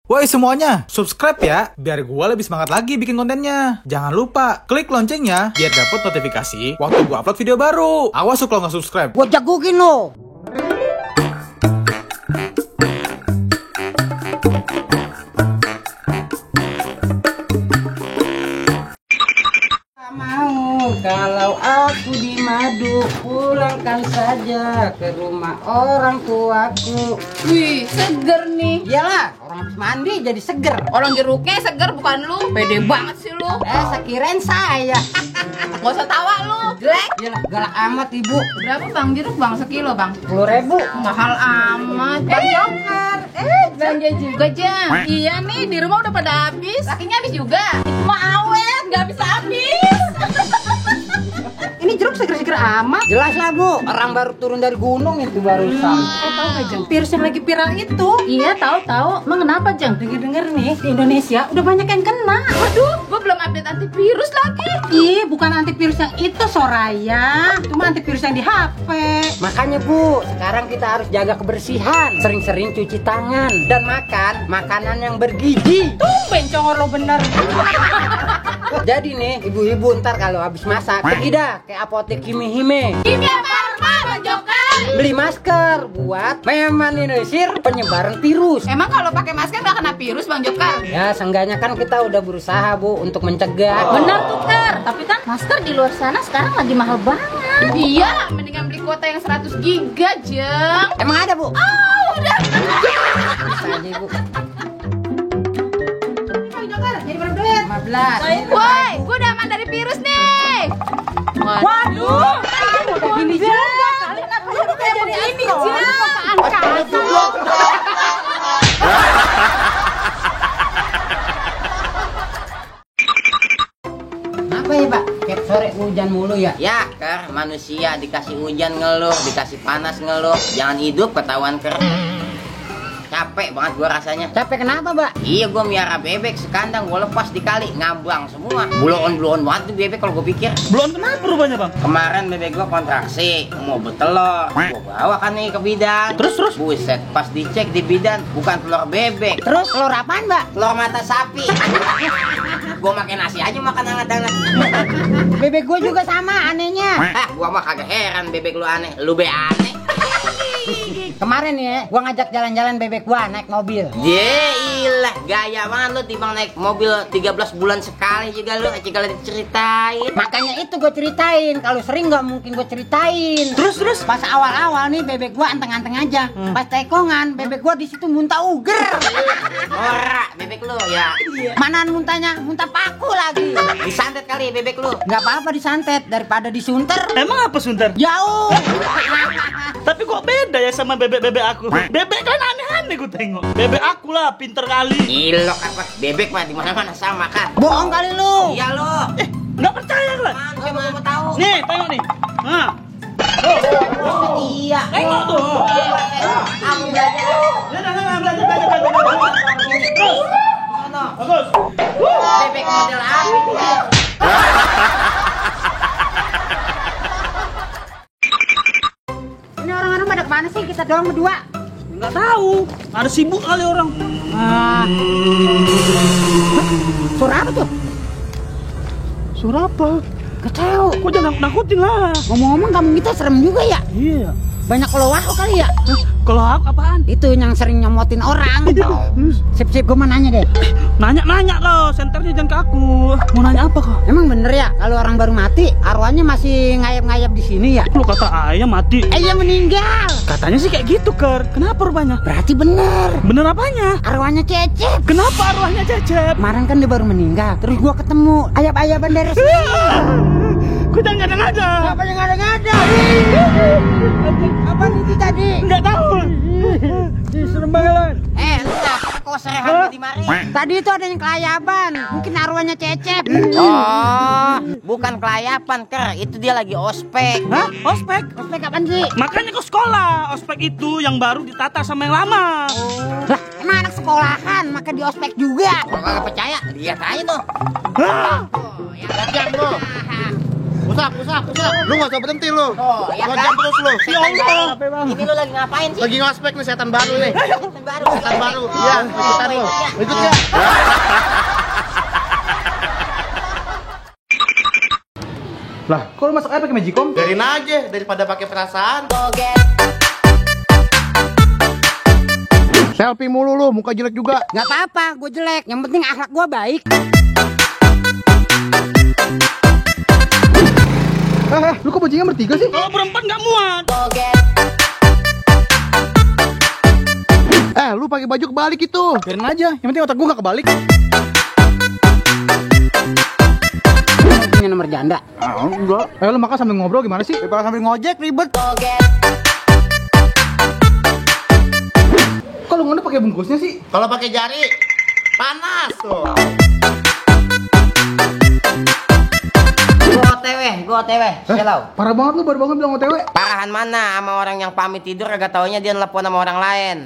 Woi semuanya, subscribe ya, biar gue lebih semangat lagi bikin kontennya. Jangan lupa, klik loncengnya, biar dapat notifikasi waktu gue upload video baru. Awas kalau nggak subscribe. Gue jagokin lo. Kalau aku di madu, pulangkan saja ke rumah orang tuaku. Wih, seger nih. Iyalah, orang habis mandi jadi seger. Orang jeruknya seger bukan lu. Pede banget sih lu. Sekirain saya. Gak usah tawa lu. Jelek. Iyalah, galak amat ibu. Berapa bang jeruk bang? Sekilo bang? 10.000. Mahal amat. Bang Joker. Belanja juga Jang. Iya nih, di rumah udah pada habis. Lakinya habis juga. Itu mah awet, gak bisa habis. Ini jeruk seger-seger amat. Jelas lah bu, orang baru turun dari gunung itu barusan. Tahu gak Jang? Virus yang lagi viral itu. Iya tahu. Emang kenapa Jang? Dengar-dengar nih, di Indonesia udah banyak yang kena. Waduh, gua belum update antivirus lagi. Ih, bukan antivirus yang itu Soraya, cuma antivirus yang di HP. Makanya bu, sekarang kita harus jaga kebersihan, sering-sering cuci tangan, dan makan makanan yang bergizi. Tumben congor lo bener. Jadi nih, ibu-ibu ntar kalau habis masak, pergi dah ke apotek Hime-Hime. Kimia Farma Bang Joker. Beli masker buat meminimalisir penyebaran virus. Emang kalau pakai masker nggak kena virus Bang Joker? Ya, seenggaknya kan kita udah berusaha bu untuk mencegah. Benar tuh Ker, tapi kan masker di luar sana sekarang lagi mahal banget. Iya, mendingan beli kuota yang 100 giga Jeng. Emang ada bu? Oh, udah. Bisa aja ibu. Jadi berapa duit? 15. Woi, gue udah aman dari virus nih. Waduh, udah gini juga. Lu kayak begini Jeng. Apa ya Pak? Kayak sore hujan mulu ya? Ya, Ker, manusia dikasih hujan ngeluh, dikasih panas ngeluh. Jangan hidup ketahuan, Ker. Capek banget gua rasanya. Capek kenapa, Mbak? Iya, gua miara bebek sekandang, gua lepas di kali, ngambang semua. Bloon banget tuh bebek kalau gua pikir. Belum kenapa rupanya bang? Kemarin bebek gua kontraksi, mau betelor. Gua bawa kan nih ke bidan. Terus? Buset, pas dicek di bidan, bukan telur bebek. Terus telur apaan, Mbak? Telur mata sapi. Gua makan nasi aja makan hangat-hangat. Bebek gue juga sama anehnya. Gua mah kagak heran bebek lu aneh. Lu be aneh. Kemarin ya, gua ngajak jalan-jalan bebek gua naik mobil. Yelah, gaya banget lu timbang naik mobil 13 bulan sekali juga lu kalau diceritain. Makanya itu gue ceritain. Kalau sering nggak mungkin gue ceritain. Terus? Pas awal-awal nih bebek gua anteng-anteng aja. Pas tekongan bebek gua di situ muntah uger. Ora, bebek lu ya. Manaan muntahnya? Muntah paku lagi. Disantet kali bebek lu. Nggak apa-apa disantet daripada disunter. Emang apa Sunter? Jauh. Tapi kok beda ya sama bebek-bebek aku? Bebek kan aneh-aneh gue tengok. Bebek aku lah pinter kali. Ilok apa? Bebek mah di mana-mana sama kan. Bohong kali lu. Iya lu. Nggak percaya lah. Gue mau tahu. Nih, tengok nih. Nah, Iya. tengok tuh. Kamu belajar. Belajar. Terus. Sono. Bagus. Bebek model apa nih? Ini orang-orang pada kemana sih? Kita doang berdua. Nggak tahu. Ada sibuk kali orang. Suara apa tuh? Suara apa? Gak tahu. Kok jangan nakutin lah. Ngomong-ngomong kamu kita serem juga ya. Iya. Banyak kelowak kali ya. Kalau apaan? Itu yang sering nyomotin orang. Sip, gue mau nanya deh. Nanya lo, senternya jangan ke aku. Mau nanya apa kok? Emang bener ya kalau orang baru mati arwahnya masih ngayap-ngayap di sini ya? Lu kata ayah mati. Iya meninggal. Katanya sih kayak gitu, Ker. Kenapa rupanya? Berarti bener. Bener apanya? Arwahnya Cecep. Kenapa arwahnya Cecep? Kemarin kan dia baru meninggal. Terus gua ketemu ayap-ayapan dari sini. Gue jangan ngada-ngada. Apa yang ada-ada? Apa itu tadi? Nggak tahu. Serem banget. Lu kok serehan di mari? Tadi itu ada yang kelayaban. Mungkin arwahnya Cecep. Oh, bukan kelayapan, Ker. Itu dia lagi ospek. Hah? Ospek? Ospek kapan sih? Makanya ke sekolah. Ospek itu yang baru ditata sama yang lama. Lah, emang anak sekolahan maka di ospek juga. Kalau kagak percaya, lihat aja tuh. Hah? Oh, ya lihat lu. Pusak. Lu nggak usah berhenti lu. Oh, ya Gua kan? jam terus lu. Ya Allah. Ini lu lagi ngapain sih? Lagi ngospek nih setan baru nih. Setan baru. Setan baru. Iya, ikutan lu. Ikut ya. Lah, kok lu masak air pakai magicom? Biarin aja daripada pakai perasaan. Selfie mulu lu, muka jelek juga. Nggak apa-apa, gue jelek. Yang penting akhlak gue baik. Lu kok bajingan bertiga sih? Kalau berempat nggak muat. Lu pakai baju kebalik itu. Biarin aja, yang penting otak gua nggak kebalik. Punya nomor janda. Enggak. Lu makan sambil ngobrol gimana sih? Daripada sambil ngojek ribet. Kok lu ngodok pakai bungkusnya sih? Kalau pakai jari panas tuh. Gua OTW, Selau. Parah banget lu baru banget bilang OTW. Parahan mana sama orang yang pamit tidur kagak taunya dia nelpon sama orang lain.